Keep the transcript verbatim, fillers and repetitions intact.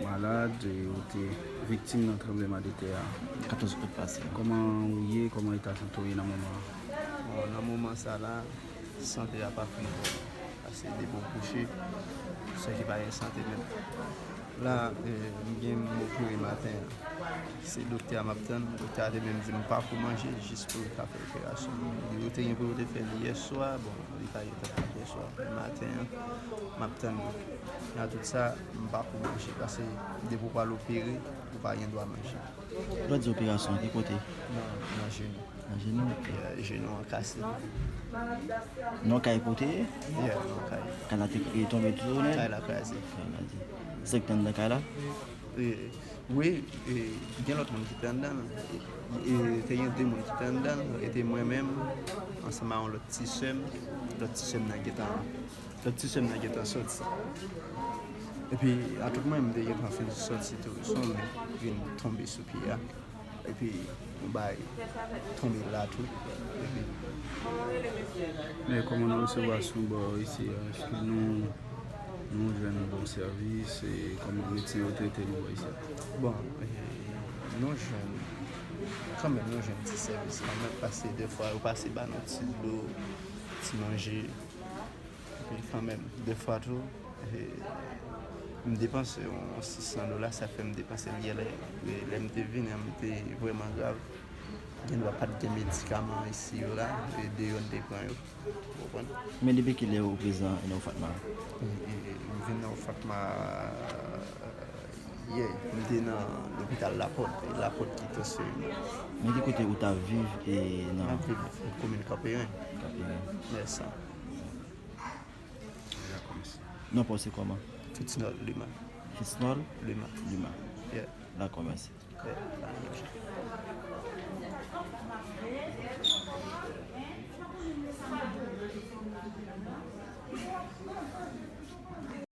Malad, e ou te viktim nan tranbleman de tè a. Katòz out pase. Kòman ou ye? Kòman eta sante w ye nan moman an? Bon, nan moman sa la, sante a pa fin bon. Pase depi w kouche, san ke pa gen sante menm. La, e, m gen m opere maten an. Se doktè a m ap tann. Doktè a te menm di m pa ko manje jis pou yo ka fè operasyon an. Yo te gen pou yo te fè l yè swa, bon, li pa gentan fèt yè swa. Men maten an, m ap tann li. Nan tout sa, m pa ko manje. Pase depi w pral opere, ou pa gen dwa manje. Lè w di operasyon, ki kote? Nan, nan jenou. Nan jenou, ok. Yeah, jenou an kase. Nan kay kote? Yeah, nan kay. Kay la te, e, tonbe tou nèt? Kay la kraze. Kay la kraze. Sa k te anndan kay la? E, wi, e, gen lòt moun ki te anndan l. E, e, te gen de moun ki te anndan l. E te mwen menm, ansanm a yon lòt ti sè m. Lòt ti sè m nan gentan, lòt ti sè m nan gentan sòti. Epi, a tout moman, m te gentan fin sòti tou. Se yon men vin tonbe sou pye a. Epi, yon bagay tonbe la tou. Epi, men kòman nou resevwa sou bò isi a? Èske nou, nou jwenn bon sèvis? E kòman medsen yo trete nou bò isi a? Bon, e, nou jwenn, kanmenm, nou jwenn ti sèvis kanmenm, paske defwa, yo pase ba nou ti dlo, ti manje. Epi kanmenm, defwa tou, e, m depanse yon sis san dola, sa fè m depanse l yè lè, lè m te vini an, m te vrèman grav. Gen dwa pa t gen medikaman isi yo la, e deyò n te pran yo. Ou konprann? Men depi kilè ou prezan nan Ofatma? E, e, e, m vin nan Ofatma, e, yè. M te nan lopital Lapòt, e Lapòt ki transfere m. Men ki kote ou t ap viv e nan? M ap viv komin Kanperen. Kanperen. Yes, sir. Dakò, mèsi. Non pa w se kòman? Fitsnol Lima. Fitsnol? Lima. Lima. Yeah. Dakò, mèsi. Yeah, pa gen danje.